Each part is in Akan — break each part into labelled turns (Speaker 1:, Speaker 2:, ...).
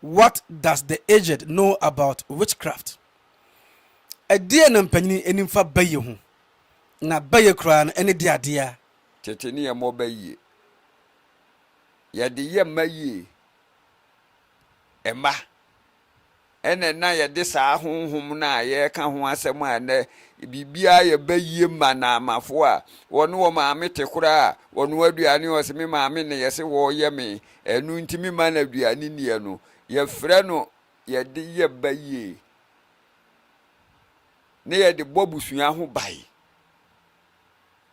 Speaker 1: What does the aged know about witchcraft? Ɛdeɛn na mpanyini anim fa bayie ho? Na bayie koraa no ɛne de adeɛ a?
Speaker 2: Tete ne yɛmmɔ bayie. Yɛde yɛ mma yie. Mma. Ɛna na yɛde saa honhom no a yɛreka ho asɛm a ɛnɛ biribiara yɛ bayie ma naamafo a wɔne wɔ maame te koraa a wɔnoa aduane ɔse me maame na yɛse wɔreyɛ me ɛno nti me ma no aduane nniɛ no yɛfrɛ no yɛde yɛ bayie na yɛde bɔ abusua ho ban.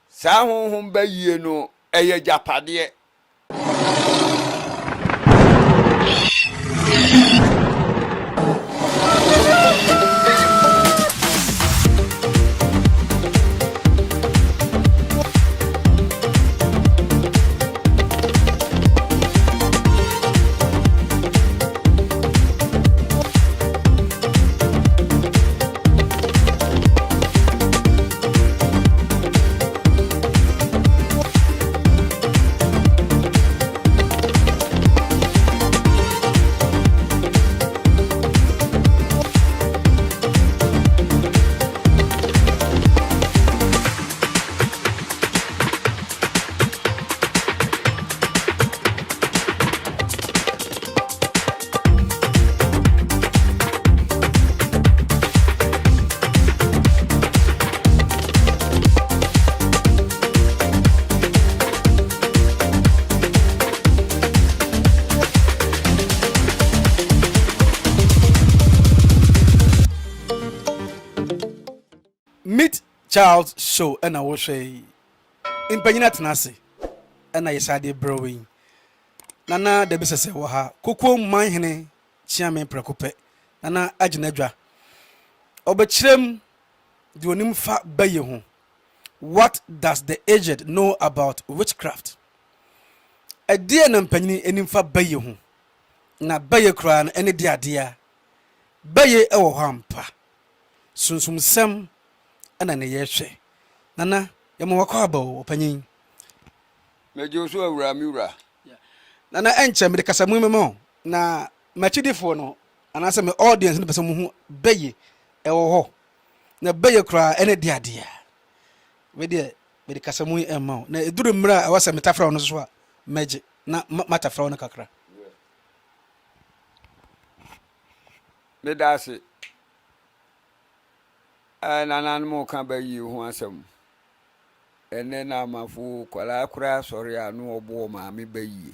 Speaker 2: Saa honhom bayie no ɛyɛ agyapadeɛ.
Speaker 1: Meet Child Show ɛna wohwɛ yi. Mpanyin atena ase ɛna yɛsan de brɛ wo yi. Nana Dabi Sɛsɛ wɔ ha. Kokoam Manhene Kyeame prɛko pɛ. Nana agye n'adwa. Ɔbɛkyerɛ mu deɛ onim fa bayie ho. What does the aged know about witchcraft? Ɛdeɛn na mpanyin anim fa bayie ho? Na bayie koraa no ɛne de adeɛ a? Bayie wɔ hɔ ampa. Sunsumsɛm na ne yɛhwɛ. Nana, yɛma wakɔ aba o, ɔpanyin.
Speaker 2: Megye wo so awura, me wura.
Speaker 1: Nana, ɛnkyɛ mede kasamu yi mɛma wo, na m'akyidifoɔ no anaasɛ me audience no pɛ sɛ wɔhu bɛye ɛwɔ hɔ, na bɛye koraa ɛne de adeɛ a. Wei deɛ mede kasamu yi ɛmma wo, na ɛduru mmerɛ a ɛwɔ sɛ metafra wo no so a, mɛgye na matafra wo no kakra.
Speaker 2: Meda ase. Ɛɛ nananom reka bayie ho asɛm. Ɛnnɛ na amafo kwadaa koraa sɔre a na ɔbɔ ɔmaame bayie.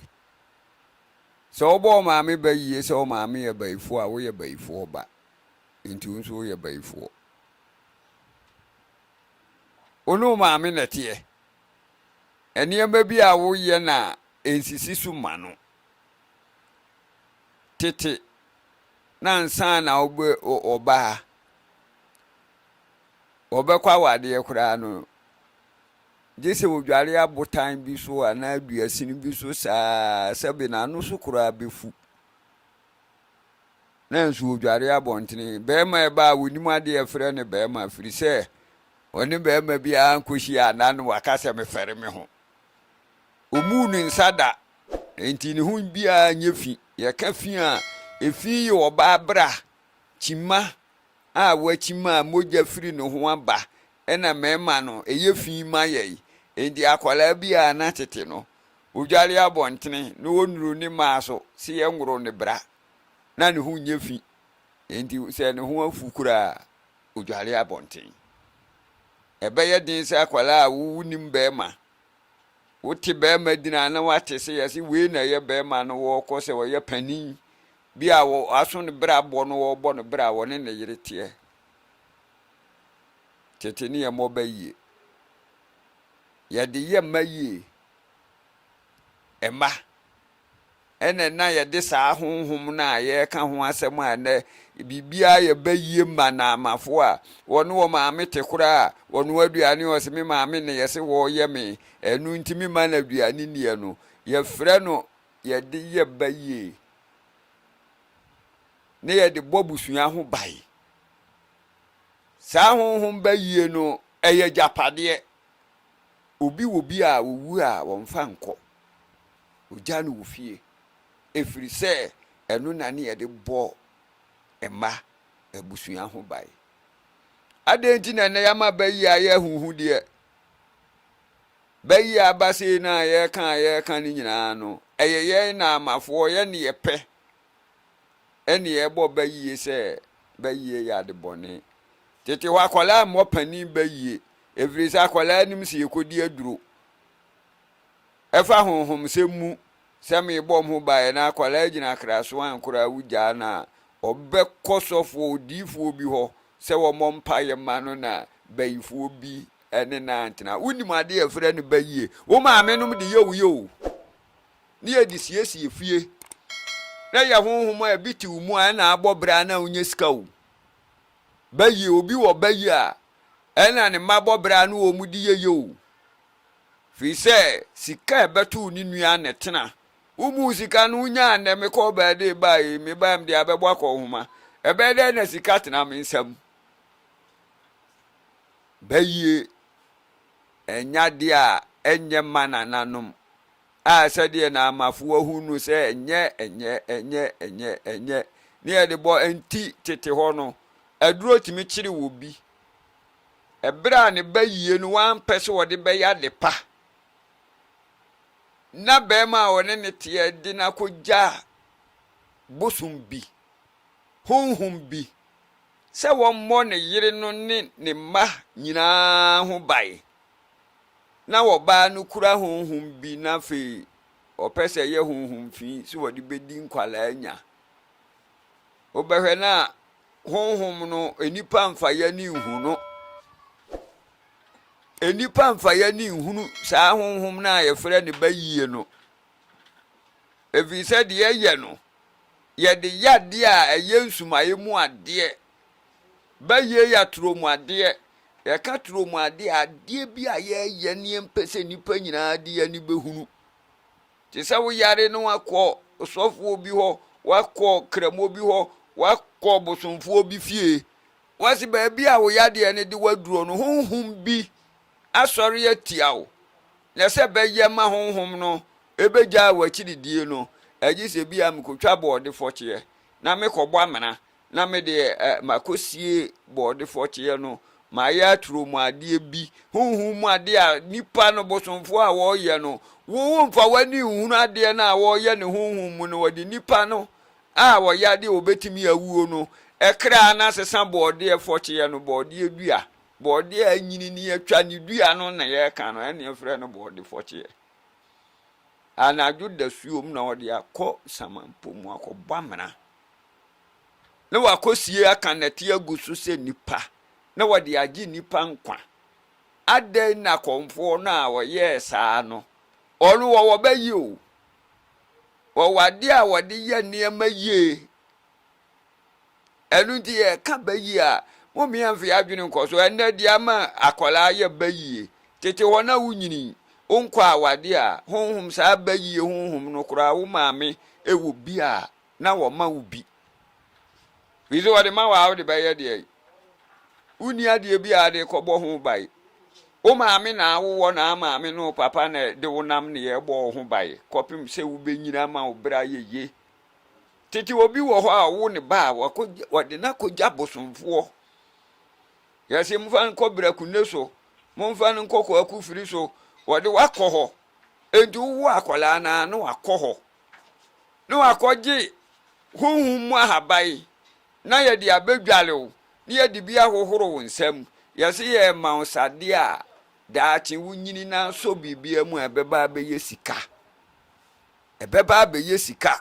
Speaker 2: Sɛ wobɔ ɔmaame bayie sɛ ɔmaame yɛ bayifoɔ a, woyɛ bayifoɔ ba. Nti wo nso woyɛ bayifoɔ. Wo ne wo maame na ɛteɛ. Nneɛma bi a woyɛ na ɛnsisi so ma no. Tete na ansa na wobɛ ɔbaa wɔbɛkɔ awadeɛ koraa no, gye sɛ wɔdware abotan bi so anaa duasini bi so saa sɛbe n'ano so koraa bɛfu. Na nso wɔdware abɔntene. Bɛrima ɛba a wɔnim adeɛ ɛfrɛ no bɛrima firi sɛ ɔne bɛrima biara nkɔhyia anaa no waka sɛ mefɛre me ho. Ɔmuu ne nsa da, enti ne ho biara nyɛ fi. Yɛka fi a, efi yɛ ɔbaa bra, kyima a wakyim a mogya firi ne ho aba ɛna mmarima no ɛyɛ fi ma yɛn. Enti akwadaa bi a na tete no ɔdware abɔntene na ɔnnuru ne mmaa so se yɛnworo ne bra na ne ho nyɛ fi. Enti sɛ ne ho afu koraa a ɔdware abɔnten. Ɛbɛyɛ den sɛ akwadaa a wonim barima, wote barima din a na wate sɛ yɛse wei na ɛyɛ barima no wɔrekɔ sɛ ɔyɛ panin bi a wɔaso no bra bɔ no wɔrebɔ no bra a wɔne ne yere teɛ. Tete ne yɛ mmɔba yie. Yɛde yɛ mma yie. Mma. Ɛna na yɛde saa honhom no a yɛreka ho asɛm a ɛnɛ biribiara yɛ ba yie ma naamafo a wɔne wɔ maame te koraa a wɔnoa aduane ɔse me maame na yɛse wɔreyɛ me ɛno nti me ma no aduane nniɛ no yɛfrɛ no yɛde yɛ ba yie na yɛde bɔ abusua ho ban. Saa honhom ba yie no, ɛyɛ agyapadeɛ. Obi wɔ bi a ɔwu a wɔmfa nkɔ, ɔgya no wɔ fie. Ɛfiri sɛ Ɛno na ne yɛde bɔ mma abusua ho ban. Adɛn nti na ɛnnɛ yɛama bayi ayɛ ahuhudeɛ? Bayi a aba sei no a yɛreka a yɛreka no nyinaa no, ɛyɛ yɛn Naamafoɔ, yɛn ne yɛpɛ ɛne yɛbɔ bayie sɛ bayie yɛ ade bɔne. Tete hɔ akwadaa mmɔ panin bayie, ɛfiri sɛ akwadaa nim sɛ yɛkɔdi aduro. Ɛfa honhomsɛm mu, sɛ merebɔ mo ho baeɛ na akwadaa gyina akra so ankoraa wogyaa no a, ɔbɛkɔ sɔfoɔ, odiyifoɔ bi hɔ sɛ wɔmmɔ mpaeɛ mma no na bayifoɔ bi ne no antena. Wonim adeɛ a yɛfrɛ no bayie? Wo maame nom de yɛ wo yɛ o. Ne yɛde siesie fie. Na yɛ honhom a ebi te wo mu a ɛna abɔ bra na wonya sika o. Bayie, obi wɔ bayie a ɛna ne mma bɔ bra na wɔn de yɛ yɛ o. Firi sɛ sika a ɛbɛto ne nua na ɛtena. Womuu sika no wonyaa nnɛ mekɔɔ bɛɛde bae yi mebae mede abɛbɔ akɔnhoma. Ɛbɛyɛ dɛn na sika tena me nsam? Bayie ɛnyɛ adeɛ a ɛnyɛ mma nananom a sɛdeɛ Naamafoɔ ahu no sɛ ɛnyɛ ɛnyɛ ɛnyɛ ɛnyɛ ɛnyɛ ne yɛde bɔ nti tete hɔ no aduro tumi kyere wɔ bi ɛberɛ a ne bayie no wampɛ sɛ ɔde bɛyɛ ade pa na barima a ɔne no teɛ de no akɔgya bosom bi, honhom bi, sɛ wɔmmɔ ne yere no ne ne mma nyinaa ho ban. Na ɔbaa no kura honhom bi na afei ɔpɛ sɛ ɛyɛ honhom fi sɛ wɔde bɛdi nkwadaa nya. Wobɛhwɛ na honhom no, nnipa mfa yɛn ani nhu no. Nnipa mfa yɛn ani nhunu saa honhom no a yɛfrɛ no bayie no. Ɛfiri sɛ deɛ ɛyɛ no, yɛde yɛ adeɛ a ɛyɛ nsumaeɛ mu adeɛ. Bayie yɛ atoro mu adeɛ. Yɛka toro mu adeɛ a, adeɛ bi a yɛyɛ ne yɛmpɛ sɛ nnipa nyinaa de yɛn ani bɛhunu. Te sɛ woyare na wakɔ ɔsɔfoɔ bi hɔ, wakɔ kramoɔ bi hɔ, wakɔ bosomfoɔ bi fie. Wɔse baabi a wo yadeɛ no de wo aduro no, honhom bi asɔre atia wo. Na sɛ ɛbɛyɛ ma honhom no ɛbɛgyaa w'akyiridie no, ɛgye sɛ bi a mekɔtwa bɔɔde fɔkyeɛ na mekɔbɔ amena na mede makɔsie bɔɔde fɔkyeɛ no, mayɛ aturo mu adeɛ bi, honhom mu adeɛ a nipa no bosomfoɔ a wɔreyɛ no, wo womfa w'ani nhunu adeɛ no a wɔreyɛ ne honhom mu no, wɔde nipa no a wɔyɛ adeɛ a wɔbɛtumi awuo no kra no asesa bɔɔdeɛ fɔkyeɛ no, bɔɔdeɛ dua, bɔɔdeɛ a anyini ne atwa ne dua no na yɛreka no, ɛne yɛfrɛ no bɔɔde fɔkyeɛ. Anadwo dasuom na wɔde akɔ samanpɔ mu akɔbɔ amena na wakɔsie aka nɛte agu so sɛ nipa na wɔde agye nipa nkwa. Adɛn na kɔmfoɔ no a ɔyɛɛ saa no, ɔno wɔwɔ bɛyi o, Wɔwɔ adeɛ a wɔde yɛ nneɛma yie. Ɛno nti yɛka bayie a, mommea mfe adwene nkɔ so. Ɛnnɛ deɛ ama akwadaa yɛ bayie. Tete hɔ na wonyini, wonkɔ awadeɛ a, honhom saa bayie honhom no koraa wo maame wɔ bi a na wɔma wo bi. Firi sɛ wɔde ma wo a wode bɛyɛ deɛ wonni adeɛ bi a de kɔbɔ ho ban. Wo maame na awowɔ na maame ne wo papa na ɛde wo nam ne yɛ bɔ wo ho ban kɔpem sɛ wobɛnyini ama wo berɛ ayɛ yie. Tete obi wɔ hɔ a ɔwo ne ba a wɔde no akɔgya bosomfoɔ. Yɛse momfa no nkɔ Brakunne so, momfa no nkɔ Kwaku Firi so, wɔde wakɔ hɔ. Enti wowo akwadaa no a na wakɔ hɔ na wakɔgye honhom mu ahaban na yɛde abɛdware wo na yɛde bi ahohoro wo nsam. Yɛse yɛrema wo sadeɛ a, daakye wonyini na asɔ biribiara mu a ɛbɛba abɛyɛ sika. Ɛbɛba abɛyɛ sika.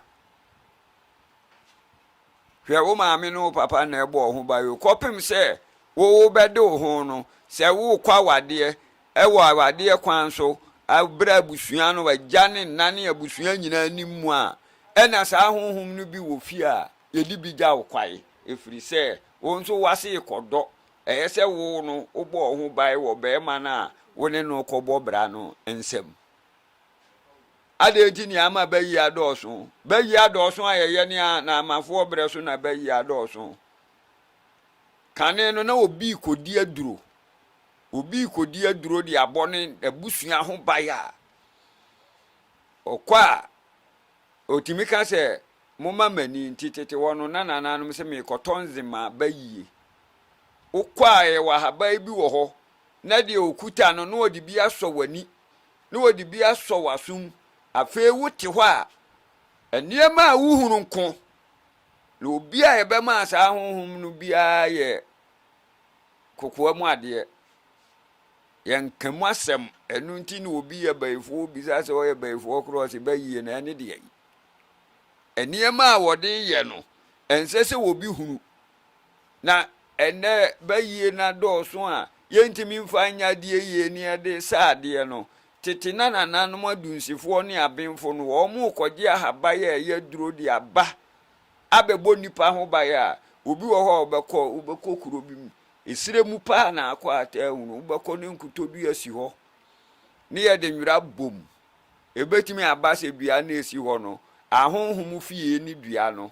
Speaker 2: Hwɛ wo maame ne wo papa na ɛbɔ wo ho ban o. Kɔpem sɛ wo wobɛde wo ho no, sɛ worekɔ awadeɛ, ɛwɔ awadeɛ kwan so, berɛ abusua no, agya ne nna ne abusua nyinaa anim mu a, ɛna saa honhom no bi wɔ fie a, yɛde bi gya wo kwae, ɛfiri sɛ wo nso w'ase rekɔdɔ. Ɛyɛ sɛ wo no wobɔ wo ho ban wɔ barima no a wo ne no rekɔbɔ bra no nsam. Adɛn nti na ama bayi adɔɔso? Bayi adɔɔso a yɛyɛ ne a Naamafoɔ berɛ so na bayi adɔɔso. Kane no na obi rekɔdi aduro. Obi rekɔdi aduro de abɔ ne abusua ho ban a, ɔkɔ a, ɔtumi ka sɛ, Momma m'ani nti tete hɔ no na nananom se merekɔtɔ nzema ba yie. Wokɔ a yɛwɔ ahaban bi wɔ hɔ na deɛ ɔkuta no na ɔde bi asɔ w'ani na ɔde bi asɔ w'asom. Afei wote hɔ a nneɛma a wohunu nko na obi a yɛbɛmaa saa honhom no biara yɛ kokoa mu adeɛ. Yɛnka mu asɛm. Ɛno nti na obi yɛ bayifoɔ wobisa sɛ ɔyɛ bayifoɔ korɔ ɔse bayie no ɛne deɛ yi. Nneɛma a wɔde reyɛ no, ɛnsɛ sɛ obi hunu. Na ɛnnɛ bayie no adɔɔso a yɛntumi mfa nyɛ adeɛ yie ne yɛde sa adeɛ no, tete na nananom adunsifoɔ ne abenfo no, wɔrekɔgye ahaban a ɛyɛ aduro de aba abɛbɔ nnipa ho ban a, obi wɔ hɔ a ɔbɛkɔ, wobɛkɔ kuro bi mu, esrɛ mu paa na akɔ ataa hunu, wobɛkɔ ne nkutodua si hɔ, ne yɛde nwera bom. Ebetumi aba sɛ dua no a esi hɔ no, ahonhom fie ne dua no.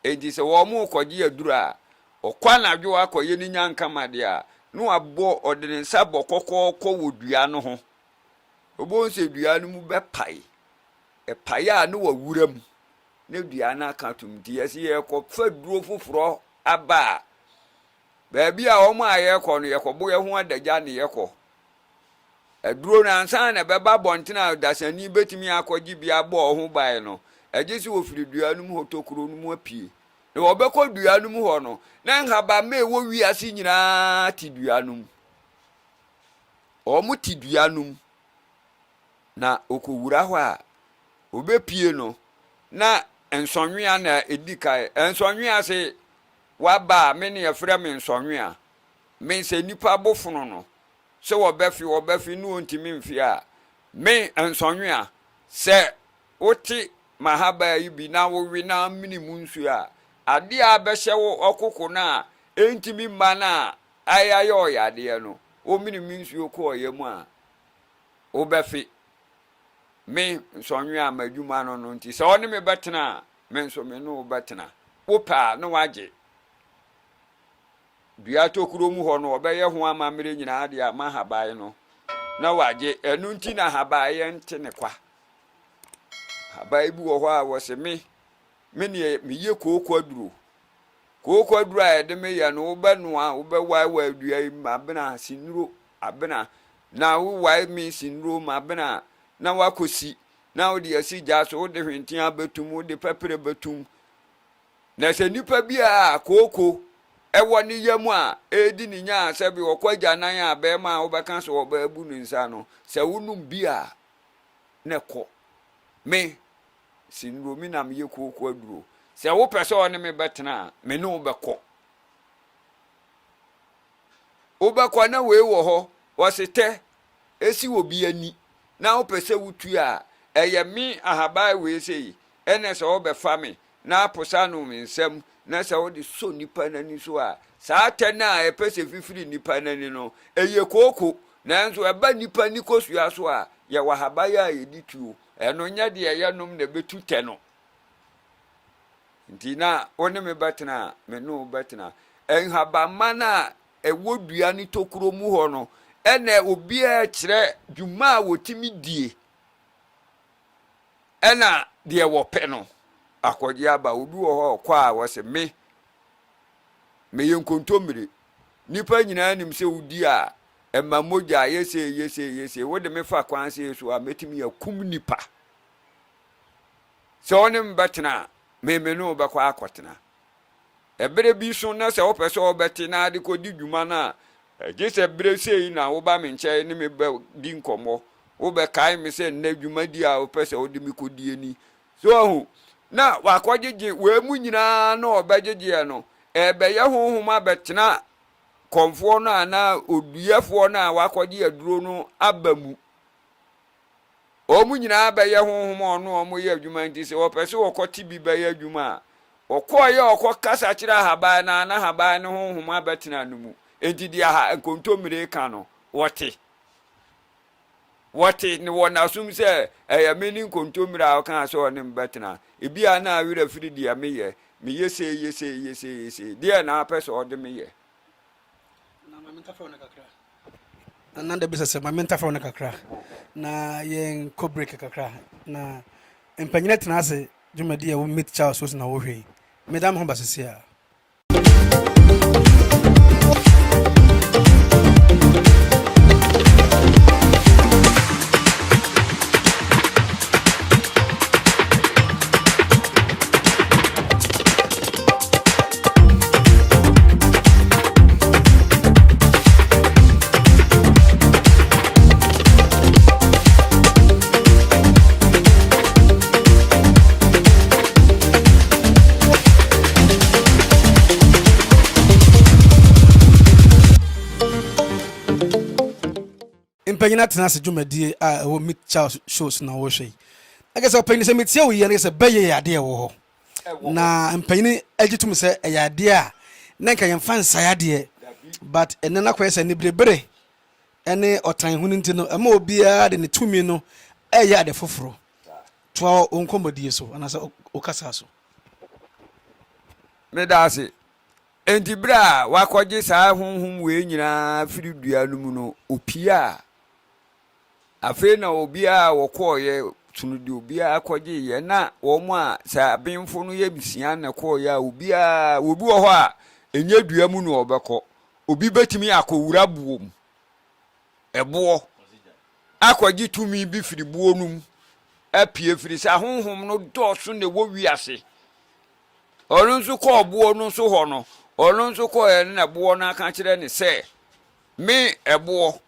Speaker 2: Enti sɛ wɔrekɔgye aduru a, ɔkɔ anadwo akɔyɛ ne nyankama de a, na wabɔ, ɔde ne nsa bɔ kɔkɔɔkɔ wɔ dua no ho. Obehu sɛ dua no mu bɛpae. Ɛpae a, na wawura mu, na dua no aka atom. Nti yɛse yɛrekɔfa duro foforɔ aba a, baabi a wɔn a yɛrekɔ no, yɛkɔbɔ yɛn ho adagya ne yɛkɔ. Aduro no, ansa na ɛbɛba abɔnten a ɔdasani bɛtumi akɔgye bi abɔ ho ban no, ɛgye sɛ wɔfiri dua no mu hɔ tokuro no mu apue. Na wɔbɛkɔ dua no mu hɔ no, na nhabamma a ɛwɔ wiase nyinaa te dua no mu. Wɔte dua no mu. Na ɔkɔwura hɔ a, ɔbɛpue no, na nsɔnwea na ɛdi kan. Nsɔnwea se waba a, me ne yɛfrɛ me nsɔnwea. Me sɛ nnipa bo fono no, sɛ wɔbɛfe, wɔbɛfe ne wɔntumi mfe a, me, nsɔnwea, sɛ wote m'ahabaa yi bi na wowe na amene mu nsuo a, adeɛ a abɛhyɛ wo ɔkoko no a ɛntumi mma no a ayɛ ɔyadeɛ no, womene mu nsuo kɔ ɔyam a, wobɛfe. Me, nsɔnwea, m'adwuma no no nti, sɛ wo ne me bɛtena a, me nso me ne wo bɛtena. Wopɛ a, na woagye. Dua tokuro mu hɔ no, wɔbɛyɛ ho amammerɛ nyinaa de ama haban no na wɔagye. Ɛno nti na haban yɛ nte ne kwa. Haban bi wɔ hɔ a wɔse me, me neɛ meyɛ kooko aduro. Kooko aduro a yɛde meyɛ no, wobɛnoa, wobɛwaewae dua yi mabena, sinuro, abena, na wowae me sinuro mabena na wakɔsi, na wode asi gya so, wode hwentea bɛtum, wode pɛprɛ bɛtum, Na sɛ nipa bi a kooko wɔ ne yam a ɛredi ne nya a sɛbe ɔkɔ agyanan a barima a wobɛka sɛ ɔbaa bu ne nsa no, sɛ wonom bi a, na ɛkɔ. Me, Sinuro, me na meyɛ kooko aduro. Sɛ wopɛ sɛ ɔne me bɛtena a, me ne wo bɛkɔ. Wobɛkɔ na wei wɔ hɔ, wɔse tɛ, ɛsi obi ani na wopɛ sɛ wotua a, ɛyɛ me ahaban wei sei, ɛna sɛ wobɛfa me na aposa no me nsam, na sɛ wode sɔ nipa no ani so a, saa atɛ no a ɛpɛ sɛ fifiri nipa no ani no, ɛyɛ kooko, nanso ɛba nipa ni kosua so a, yɛwɔ ahaban a yɛde tuo. Ɛno nyɛ deɛ yɛnom na ɛbɛtu tɛ no. Nti na wo ne me bɛtena a, me ne wo bɛtena. Nhabamma no a ɛwɔ dua no tokuro mu hɔ no, ɛna obiara kyerɛ dwuma a wɔtumi die. Ɛna deɛ wɔpɛ no akɔgye aba. Obi wɔ hɔ a ɔkɔ a wɔse me meyɛ nkontommire. Nnipa nyinaa nim sɛ wodi a ɛma mogya yɛ sei yɛ sei yɛ sei. Wode me fa kwan sei so a mɛtumi akum nnipa. Sɛ wo ne me bɛtena a, me me ne wo bɛkɔ akɔtena. Ɛberɛ bi so na sɛ wopɛ sɛ wobɛte na ade kɔdi dwuma no a, gye sɛ berɛ sei na woba me nkyɛn ne me bɛdi nkɔmmɔ. Wobɛkae me sɛ nnɛ dwumadi a wopɛ sɛ wode me kɔdie ni. So wahu? Na wakɔgyegye wei mu nyinaa na ɔbɛgyegyeɛ no, ɛrebɛyɛ honhom abɛtena kɔmfoɔ no anaa oduyɛfoɔ no a wakɔgye aduro no aba mu. Wɔn nyinaa bɛyɛ honhom a ɔne wɔn yɛ adwuma nti, sɛ wɔpɛ sɛ wɔkɔte bi bɛyɛ adwuma a, wɔkɔeɛ a wɔkɔkasa kyerɛ ahaban no a, na ahaban no honhom abɛtena no mu. Enti deɛ aha nkontommire reka no, wɔte. Wɔte no wɔ n'asom sɛ ɛyɛ me ne nkontommire a ɔkaa sɛ ɔne me bɛtena. Ebia na werɛ afiri deɛ meyɛ. Meyɛ sei, yɛ sei, yɛ sei, yɛ sei. Deɛn na apɛ sɛ ɔde me yɛ?
Speaker 1: Na ma mentafrɛ wo no kakra. Nana da bisa sɛ ma mentafrɛ wo no kakra na yɛnkɔ break kakra. Na mpanyin atena ase. Dwumadi a ɛwɔ Meet Charles so na wohwɛ yi. Meda me ho ba sisi a. Mpanyin atena ase dwumadie a ɛwɔ Meet Charles show so na wɔhwɛ yi. Na kɛ sɛ ɔpanyin sɛ metie wo yie na kɛ sɛ bɛyɛ yɛ adeɛ ɛwɔ hɔ. Na mpanyin agye tom sɛ ɛyɛ adeɛ a na nka yɛmfa nsae adeɛ but ɛnɛ no akɔyɛ sɛ aniberebere ne ɔtan hunu nti no ɛma obiara de ne tumi no ɛyɛ ade foforɔ. Toa wo nkɔmmɔdie so anaasɛ wo kasa so.
Speaker 2: Meda ase. Enti berɛ a wakɔgye saa honhom wei nyinaa firi dua no mu no, ɔpue a, afei na obiara a wɔkɔɔeɛ sono deɛ obiara kɔgyeeɛ, na wɔn a sɛ abenfo no yɛ nsia na ɛkɔɔeɛ a, obiara, obi wɔ hɔ a, ɛnyɛ dua mu na ɔbɛkɔ, obi bɛtumi akɔwura boɔ mu, ɛboɔ, akɔgye tumi bi firi boɔ no mu apue, firi sɛ ahonhom no dɔɔso na ɛwɔ wiase. Ɔno nso kɔɔ boɔ no so hɔ no, ɔno nso kɔeɛ no na boɔ no aka kyerɛ no sɛ, Me ɛboɔ,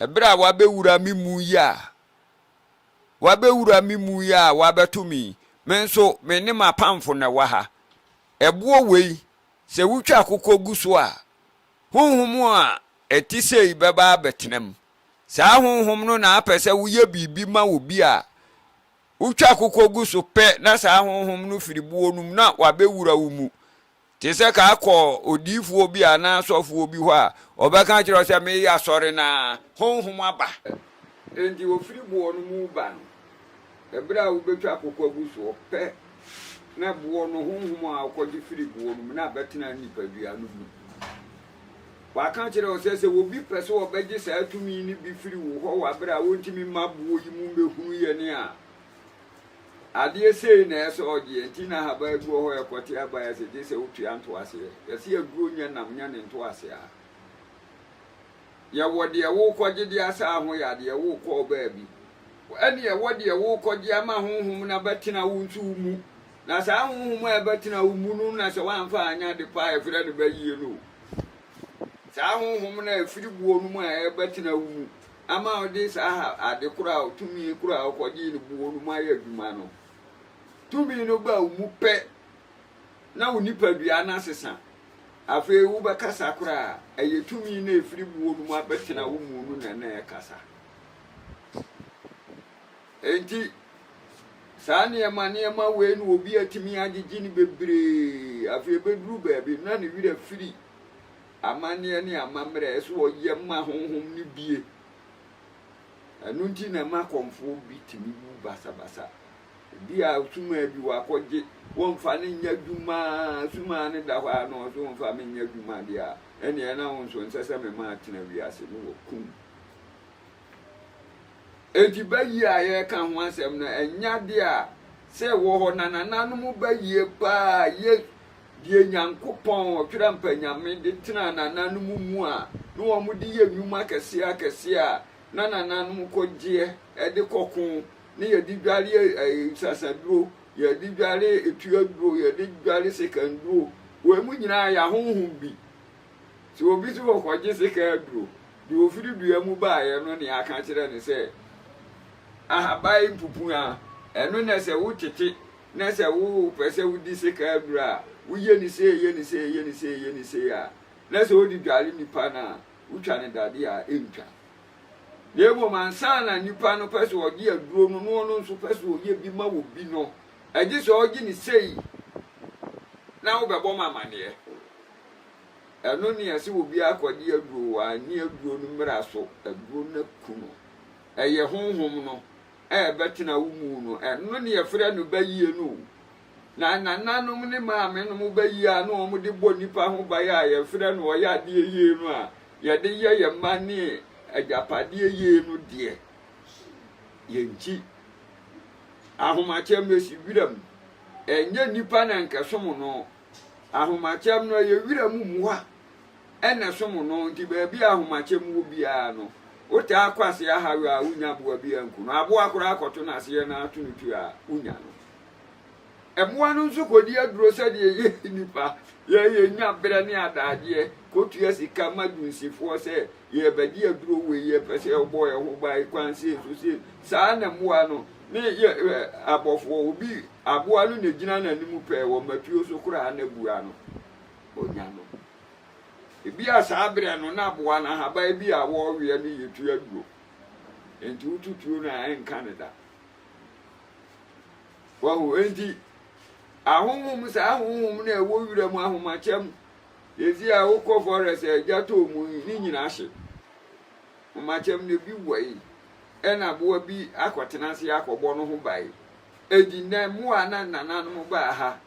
Speaker 2: ɛberɛ a wabɛwura me mu yi a, wabɛwura me mu yi a wabɛto me yi, me nso me ne m'apamfo na ɛwɔ ha. Ɛboɔ wei, sɛ wotwa akokɔ gu so a, honhom a ɛte sei bɛba abɛtena mu. Saa honhom no na apɛ sɛ woyɛ biribi ma obi a, Wotwa akokɔ gu so pɛ na saa honhom no firi boɔ no mu na wabɛwura wo mu. Te sɛ ka kɔ odiyifoɔ bi anaa sɔfoɔ bi hɔ a, ɔbɛka akyerɛ wo sɛ meyɛ asɔre na honhom aba. Enti wɔfiri boɔ no mu reba no, ɛberɛ a wobɛtwa akokɔ agu soɔ pɛ na boɔ no honhom a ɔkɔgye firi boɔ no mu na abɛtena nipadua no mu. Waka akyerɛ wo sɛ, sɛ obi pɛ sɛ ɔbɛgye saa tumi no bi firi wo hɔ wɔ bere a ontumi mma boɔ yi mu mmɛhunu yɛn a, adeɛ sei na ɛsɛ sɛ ɔgyeɛ. Nti na ahaban bi wɔ hɔ a ɛkɔte aba a ɛsɛ gye sɛ wotua ntoaseɛ. Yɛse aduro nyɛ nam nyɛ ne ntoaseɛ a. Yɛwɔ deɛ worekɔgye de asa ho yadeɛ, worekɔ baabi. Ɛne ɛwɔ deɛ worekɔgye ama honhom no abɛtena wo nso wo mu. Na saa honhom a ɛbɛtena wo mu no na sɛ woamfa anyɛ ade pa a ɛfrɛ no bɛyie no o. Saa honhom no a ɛfiri boɔ no mu a ɛrebɛtena wo mu ama wode saa ade korɔ a tumi korɔ a wokɔgyee no boɔ no mu ayɛ adwuma no, tumi no ba wo mu pɛ na wo nipadua no asesa. Afei wobɛkasa koraa a, ɛyɛ tumi no a ɛfiri boɔ no mu abɛtena wo mu no na na ɛkasa. Enti saa nneɛma nneɛma wei na obi atumi agyegye no bebree. Afei ebeduru baabi na ne werɛ firi amanneɛ ne amammerɛ a ɛsɛ ɔyɛ ma honhom no bie. Ɛno nti na ɛma akɔmfoɔ bi tumi wu basabasa. Ebi a sumaa bi wakɔgye, wɔmfa no nyɛ adwuma, sumaa no da hɔ a na ɔso wɔmfa me nyɛ adwuma deɛ a, ɛnneɛ na wo nso nsɛ sɛ mema atena wiase no wɔkum. Enti bayie a yɛreka ho asɛm no, ɛnyɛ adeɛ a sɛ ɛwɔ hɔ na nananom bayie paa yɛ deɛ Nyankopɔn, Ɔtwerampa Nyame, de tenaa nananom mu a na wɔn de yɛ nnwuma akɛseɛ akɛseɛ a na nananom kɔgyeɛ de kɔko ne yɛde dware sasaduro, yɛde dware etuaduro, yɛde dware sekanduro. Wei mu nyinaa yɛ ahonhom bi. Sɛ obi nso kɔkɔgye sekan aduro, deɛ ɔfiri dua mu baeɛ no ne aka kyerɛ no sɛ, Ahaban mpupua, ɛno na sɛ wotete na sɛ wopɛ sɛ wodi sekan aduro a, woyɛ no sei, yɛ no sei, yɛ no sei, yɛ no sei a, na sɛ wode dware nipa no a, wotwa no dadeɛ a, ɛntwa. Na mmom ansa na nipa no pɛ sɛ ɔgye aduro no na ɔno nso pɛ sɛ ɔyɛ bi ma obi no, ɛgye sɛ ɔgye no sei na wobɛbɔ ma amaneɛ. Ɛno ne ɛsɛ obiara kɔgye aduro, wanni aduro no mmara so, aduro no aku no. Ɛyɛ honhom no a ɛbɛtena wo mu no, ɛno ne yɛfrɛ no bayie no o. Na nananom ne maamenom bayie a na wɔde bɔ nnipa ho ban a yɛfrɛ no ɔyɛ adeɛ yie no a yɛde yɛ yɛn mma ne agyapadeɛ yie no deɛ, yɛnkyi. Ahomakyɛ mmɛsi wiram. Ɛnyɛ nnipa na nka ɛsom no. Ahomakyɛm no, ɛyɛ wira mu mmoa na ɛsom no, nti baabi a ahomakyɛm wɔ biara no, wotaa kɔ aseɛ ahaw a wonnya aboa biara nku no. Aboa koraa kɔto no aseɛ na ato no tuo a, wonya no. Mmoa no nso kɔdi aduro sɛdeɛ yɛ nnipa yɛ yɛnya berɛ ne adagyeɛ kɔtua sika ma dunsifoɔ sɛ yɛrebɛgye aduro wei yɛpɛ sɛ yɛbɔ yɛn ho ban kwan sei so sei saa na mmoa no ne yɛ abɔfoɔ obi aboa no na gyina n'anim pɛɛ wɔ matuo so koraa na bua no ɔnya no ebi a saa berɛ no na aboa no ahaban bi a wɔreweɛ no yɛ tu aduro nti wotutuo no a ɛnka ne da. Wahu? Enti, ahonhom, saa ahonhom no a ɛwɔ wira mu, ahomakyɛm, yɛsi a wokɔ forest a agya tɔɔ mu yi, ne nyinaa hye. Ahomakyɛm no ebi wɔ yi, ɛna aboa bi akɔtena ase akɔbɔ no ho ban. Enti nnɛ mmoa na nananom baa ha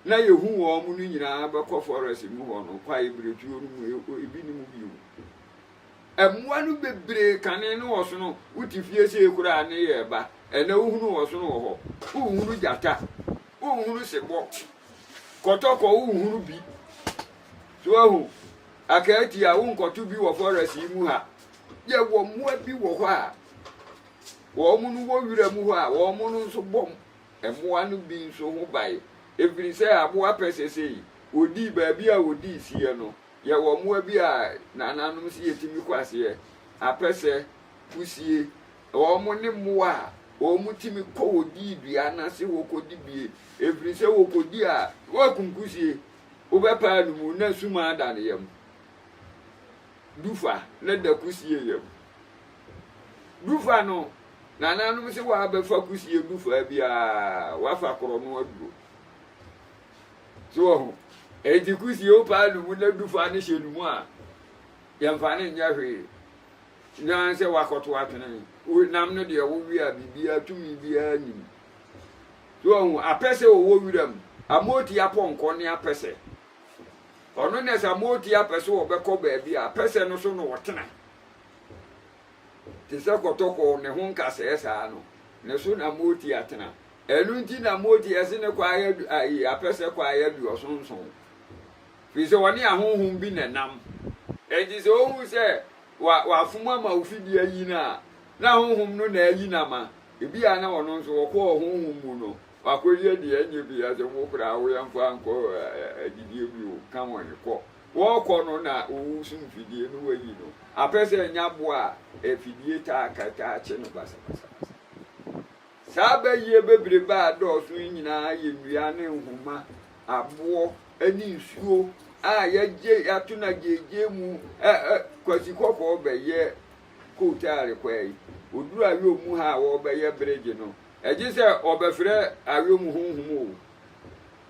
Speaker 2: na yɛhu wɔn no nyinaa bɛkɔ forest mu hɔ no, kwae biretuo no mu, ebi ne mu bio. Mmoa no bebree kane ne ɔsono, wote fie sei koraa ne yɛ ba, ɛnɛ wohunu ɔsono wɔ hɔ, wonhunu gyata, wonhunu sebɔ, kɔtɔkɔ wonhunu bi. So ahu, akaati a wonkɔto bi wɔ forest yi mu ha. Yɛwɔ mmoa bi wɔ hɔ a wɔn no wɔ wira mu hɔ a wɔn no nso bɔ mmoa no bi nso ho ban, ɛfiri sɛ aboa pɛ sɛ sei, wɔdii baabi a wɔdii seɛ no, Yɛwɔ mmoa bi a nananom se yɛtumi kɔ aseɛ, apɛsɛ, kusie, wɔn ne mmoa a wɔn tumi kɔ wɔ dii dua no ase hɔ kɔdi bie, ɛfiri sɛ wɔkɔdi a, wɔakum kusie, wobɛpaa no mu na suma ada ne yam, dufa na da kusie yam. Dufa no, nananom se wɔabɛfa kusie dufa biara, wafa korɔ no aduro. So wɔ ho? Enti kusie wopaa no mu na dufa no hyɛ no mu a, yɛmfa no nyɛ hwee. Na sɛ wakɔto atwene, nam no deɛ wowe a biribiara tumi biara nim. So wɔ ho? Apɛ sɛ ɔwɔ wuram, amooti apɔnkɔ ne apɛsɛ. Ɔno na sɛ amooti apɛ sɛ ɔbɛkɔ baabi a, apɛsɛ no so na ɔtena. Te sɛ kɔtɔkɔ ne ho nkasɛɛ saa no, ne so na amooti atena. Ɛno nti na mote ɛse ne kwa ayɛ ayi apɛsɛ kwa ayɛ aduɔsonson, firi sɛ ɔne ahonhom bi na ɛnam. Enti sɛ ohu sɛ wa wafom ama wo fidie ayi no a, na honhom no na ayi no ama. Ebia na ɔno nso ɔkɔɔ honhom mu no, wakɔyɛ deɛ ɛnyɛ bi, asɛ wo koraa wo yɛmfa nkɔ adidie bio, ka wɔn kɔ. Wɔrekɔ no na owu sum fidie no wayi no. Apɛsɛ nya aboa a afidie taa ka taa kye no basabasabasa. Saa bayie bebrebe a ɛdɔɔso yi nyinaa yɛ nnua ne nhoma, aboɔ ne nsuo a yɛagye ato no agyeegyee mu. Ɛ ɛ Kwasi Kɔkɔɔ bɛyɛ kootaale kwaa yi. Ɔduru Ayom mu ha a wɔrebɛyɛ bregye no, ɛgye sɛ ɔbɛfrɛ Ayom honhom o.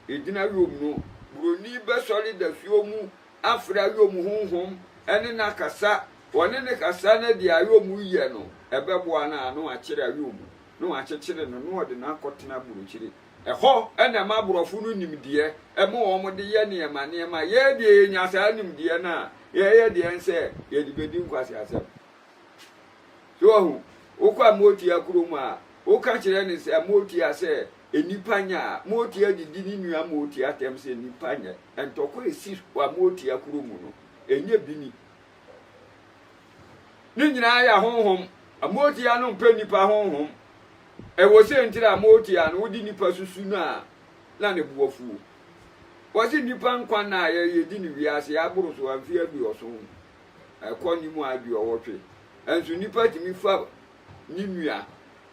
Speaker 2: Ɛgyina Ayom no, buroni bɛsɔre dasuo mu afrɛ Ayom honhom ne no akasa Wɔne no kasa na deɛ ayɔmu yɛ no, ɛbɛboa no a, na wakyere ayɔmu, na wakyekyere no, na ɔde no akɔtena aburokyire. Ɛhɔ na ɛma aborɔfo no nimdeɛ ma wɔde yɛ nneɛma nneɛma. Yɛn deɛ yɛnya saa nimdeɛ no a, yɛyɛ deɛn sɛ yɛde bɛdi nkwaseasɛm. So wahu? Wokɔ Amotia kurom a, woka kyerɛ no sɛ Amotia sɛ nnipa nyɛ a, Motia didi ne nua Motia atɛm sɛ nnipa nyɛ. Ntɔkwa a ɛsi wɔ Amotia kurom no, ɛnyɛ bi ni. Ne nyinaa yɛ ahonhom. Amotia no mpɛ nnipa honhom. Ɛwɔ sɛ ntira amotia no wode nnipa susu no a na ne bo afuo. Wɔse nnipa nkwa nna a yɛdi no wiase aboro so a mfeɛ aduɔson ɛkɔ ne mu aduɔwɔtwe. Ɛnso nnipa tumi fa ne nua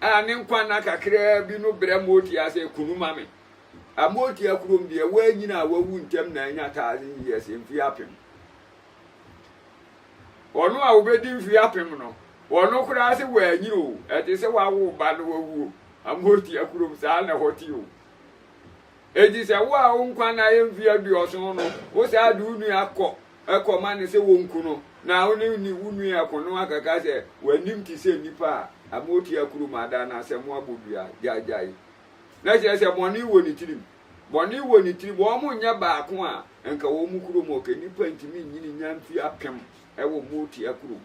Speaker 2: a ne nkwa nna kakraa bi no brɛ motia sɛ kunu ma me. Amotia kurom deɛ woanyini a wawu ntɛm na anya thousand years mfeɛ apem. Ɔno a obedi mfe apem no, ɔno koraa sɛ wanyin o, ɛte sɛ wawo ba na wawu o, Amotia kurom saa na ɛhɔ te o. Enti sɛ wo a wo nkwa nna yɛ mfe aduɔson no, wo saa de wo nua kɔ kɔma no sɛ wonku no, na wo ne ne wo nua ɛko no akaka sɛ w'anim te sɛ nnipa a, Amotia kurom ada no asɛm abɔ dua, gyaagyae. Na kyerɛ sɛ bɔne wɔ ne tirim. Bɔne wɔ ne tirim. Wɔn nyɛ baako a, nka wɔn kurom hɔ, ka nnipa ntumi nnyini nya mfe apem wɔ Motia kurom.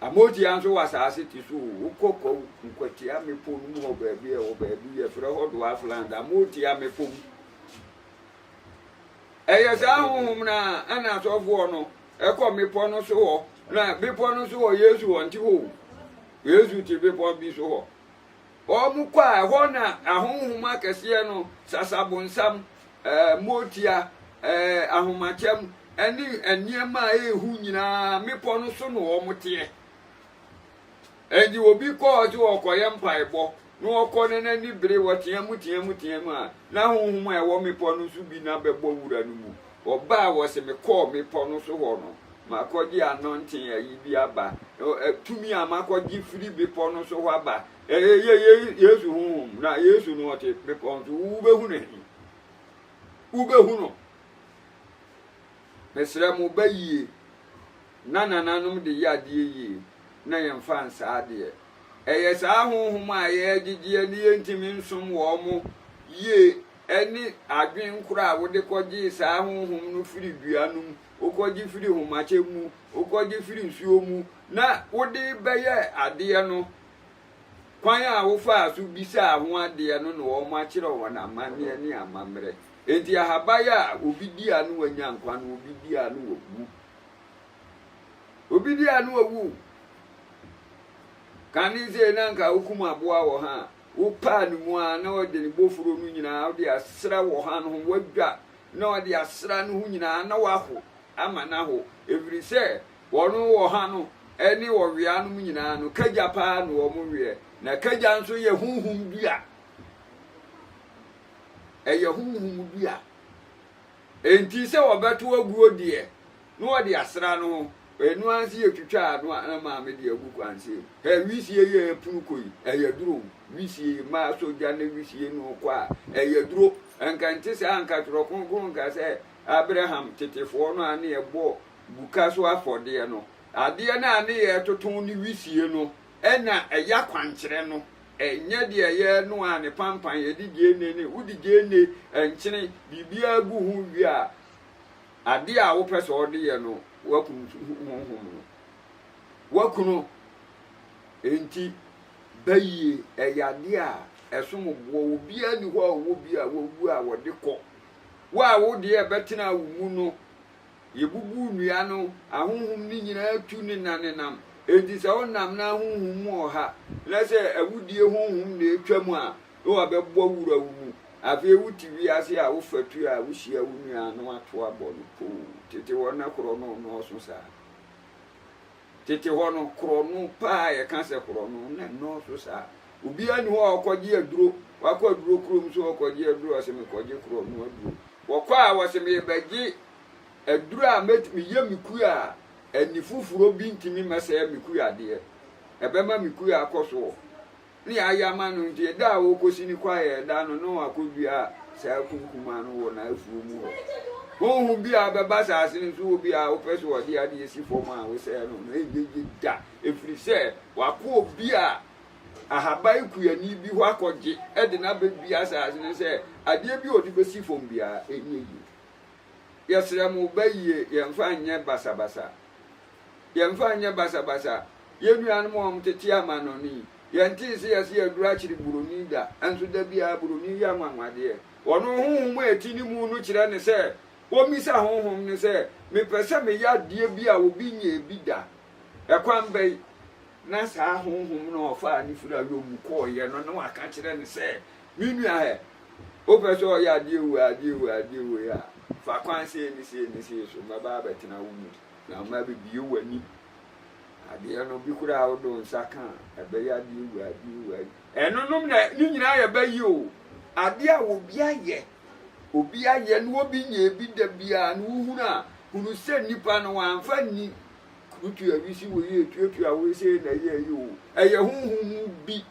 Speaker 2: Amotia nso wɔ asaase ti so o, wokɔ Kwawu, Nkwatia mmepɔ no mu hɔ baabi a ɛwɔ baabi yɛfrɛ hɔ Dwarfland, Amotia mmepɔ mu. Ɛyɛ saa honhom no a ɛna asɔfoɔ no ɛkɔ mmepɔ no so hɔ, na bepɔ no so hɔ Yesu ɔnte hɔ o, Yesu te bepɔ bi so hɔ. Wɔkɔ a, ɛhɔ na ahonhom akɛseɛ no, sasabonsam, motia, ahomakyɛm, ne nneɛma a ɛyɛ hu nyinaa, mmepɔ no so na wɔteɛ. Enti obi kɔɔ sɛ ɔrekɔyɛ mpaebɔ, na ɔkɔ na n'ani bere, ɔtea mu tea mu tea mu a, na honhom a ɛwɔ mmepɔ no so bi na bɛbɔ wura no mu. Ɔba a wɔse mekɔɔ mmepɔ no so hɔ no, makɔgye anointing ayi bi aba, tumi a makɔgye firi bepɔ no so hɔ aba. Ɛyɛ Yesu honhom, na Yesu no ɔte bepɔ no so, wobɛhu no he? Wobɛhu no? Mesrɛ mo, ba yie, na nananom de yɛ adeɛ yie, na yɛmfa nsaa adeɛ. Ɛyɛ saa honhom a yɛregyegyeɛ ne yɛntumi nsom wɔn yie ne adwene korɔ a wode kɔgyee saa honhom no firi dua no mu, wokɔgye firi homakyɛ mu, wokɔgye firi nsuo mu, na wode rebɛyɛ adeɛ no, kwan a wofaa so bisaa ho adeɛ no na wɔakyerɛ wɔn amanneɛ ne amammerɛ. Enti ahaban a obi di a na wanya nkwa no, obi di a na wawu. Obi di a na wawu. Kane sei na anka wokum aboa wɔ ha a, wopaa ne mu ara na ɔde ne bofuro no nyinaa wode asra wɔ ha no ho, wadwa na ɔde asra no ho nyinaa na waho ama no aho, ɛfiri sɛ wɔn wɔ ha no ne ɔwea nom nyinaa no, kagya paa na wɔn weɛ, na kagya nso yɛ honhom dua. Ɛyɛ honhom dua. Enti sɛ wɔbɛto aguo deɛ, na wɔde asra no ho. Ɛno ara nso yɛtwitwa ano a na maame de agu kwansee. Hɛ, wisie yi a ɛpunu kɔ yi, ɛyɛ duro o. Wisie yi, mmaa sɔ gya na wisie no kɔ a, ɛyɛ duro. Anka nte saa, anka Twerɛ Kronkron nka sɛ Abraham tetefoɔ no a ne yɛbɔ buka so afɔdeɛ no, adeɛ no a ne yɛretoto ne wisie no na ɛyɛ akwankyerɛ no. Ɛnyɛ deɛ yɛnoa ne pampan, yɛde gyeene ne, wode gyeene, nkyene, biribiara gu ho wie a, Adeɛ a wopɛ sɛ ɔde yɛ no, woakum honhom no. Woaku no. Enti, bayie, ɛyɛ adeɛ a ɛsom boɔ. Obiara nni hɔ a ɔwɔ bi a wawu a wɔde kɔ. Wo a wo deɛ ɛbɛtena wo mu no, yɛbubu nnua no, ahonhom no nyinaa tu nenanenam. Enti sɛ wonam na ahonhom mu ɔha, na sɛ awudie honhom na ɛtwam a, na wabɛbɔ wura wo mu. Afei wote wiase a wofa tu a wohyia wo nua a na wato abɔ no poo. Tete hɔ na korɔno nnɔɔso saa. Tete hɔ no, korɔno paa a yɛka sɛ korɔno na ɛnnɔɔso saa. Obiara nni hɔ a ɔkɔgye aduro, wakɔ aduro kurom sɛ ɔrekɔgye aduro a ɔse mekɔgye korɔno aduro. Wɔkɔ a wɔse merebɛgye aduro a meyɛ me kua a ani foforɔ bi ntumi mmɛsɛe me kuadeɛ. Ɛbɛma me kua akɔ soɔ. Ne ayɛ ama no nti, ɛda a ɔrekɔsi ne kwaeɛ da no, na wakɔdua saa kunkuma no wɔ n'afuo mu hɔ. Honhom bi a bɛba asase no so wɔ bi a wopɛ sɛ ɔde adeɛ si fam a wosɛe no no, ɛnyɛ yie da, ɛfiri sɛ wakɔ obi a ahaban kuani bi hɔ akɔgye de no abɛdua asase no sɛ adeɛ bi a ɔde bɛsi fam biara ɛnyɛ yie. Yɛsrɛ mo ba yie, yɛmfa nyɛ basabasa. Yɛmfa nyɛ basabasa. Yɛn nuanom a wɔtete amannɔne yi, yɛntee sɛ yɛse yɛaduru akyere buroni da, nso da biara buroni yɛ anwanwadeɛ. Ɔno, honhom a ɛte ne mu no kyerɛ no sɛ ɔmmisa honhom no sɛ, Mepɛ sɛ meyɛ adeɛ bi a obi nyɛɛ bi da. Ɛkwan bɛn na saa honhom no a ɔfaa no firi ayɔ mu kɔeɛ no na waka kyerɛ no sɛ, Me nua hɛ, wopɛ sɛ ɔyɛ adeɛ wei, adeɛ wei, adeɛ wei a, fa kwan sei ne sei ne sei so, mɛba abɛtena wo mu, na mabɛbue w'ani. Adeɛ no bi koraa a wode wo nsa ka a, ɛbɛyɛ adeɛ wei, adeɛ wei. Ɛnonom na ne nyinaa yɛ bɛ yi o. Adeɛ a obi ayɛ, obi ayɛ na obi nyɛɛ bi da biara no wohunu a, hunu sɛ nipa no wamfa nni kurutua wisi wei etuatua wei sei na ɛyɛ yi o. Ɛyɛ honhom mu bi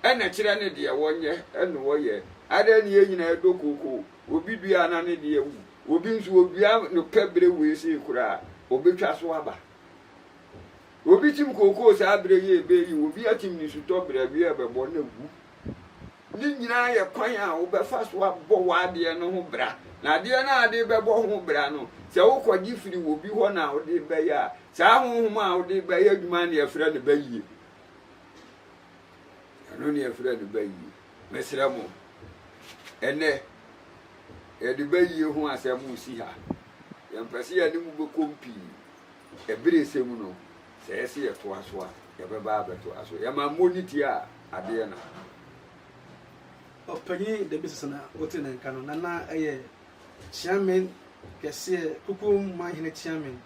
Speaker 2: ɛna kyerɛ ne deɛ wɔnyɛ ɛna wɔyɛ. Adɛn ne yɛn nyinaa yɛdɔ kooko? Obi dua a na ne deɛ awu. Obi nso odua no pɛ bere wei sei koraa a, obetwa so aba. Obi tim kookoo saa bere yi ebe yi, obi atim ne sutɔ bere awia ɛbɛbɔ na awu. Ne nyinaa yɛ kwan a wobɛfa so abɔ w'adeɛ no ho bra. Na adeɛ no a wode bɛbɔ ho bra no, sɛ wokɔgye firi obi hɔ na wode bɛyɛ a, saa honhom a wode bɛyɛ adwuma no na yɛfrɛ no bayie. Ɛno ne yɛfrɛ no bayie. Mesrɛ mo, ɛnɛ yɛde bayie ho asɛm resi ha. Yɛmpɛ sɛ yɛne mo bɛkɔm pii. Ɛberɛ sɛ mu no, sɛ yɛse yɛtoa so a, yɛbɛba abɛtoa so. Yɛma mmɔ ne ti a, adeɛ na.
Speaker 1: Ɔpanyin Dabi Sesa na wote ne nka no, na na ɛyɛ Kyeamen kɛseɛ, Kukuom Manhene Kyeamen.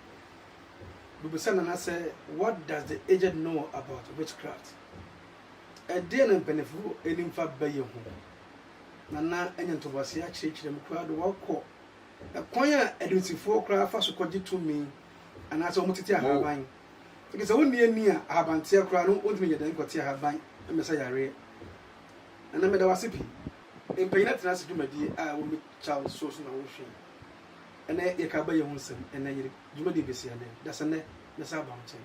Speaker 1: Bebisa Nana sɛ, What does the aged know about witchcraft? Ɛdeɛn na mpaninfoɔ nim fa bɛyɛ ho? Nana anya ntoboaseɛ akyerɛkyerɛ mu koraa de wakɔ ɛkwan a adunsifoɔ koraa fa so kɔgye tumi anaasɛ wɔtete ahaban. Nti sɛ wonni ani a ahabanteɛ koraa no wontumi nyɛ dɛn nkɔte ahaban mmɛsa yareɛ. Nana meda wo ase pii. Mpanyin atena ase dwumadie a ɛwɔ me Charles so so na wohwɛ yi. Ɛnɛ yɛka abayɛ ho nsɛm, ɛnɛ yɛde dwumadie bɛsi anan. Dasɛnnɛ mɛsan aba wo nkyɛn.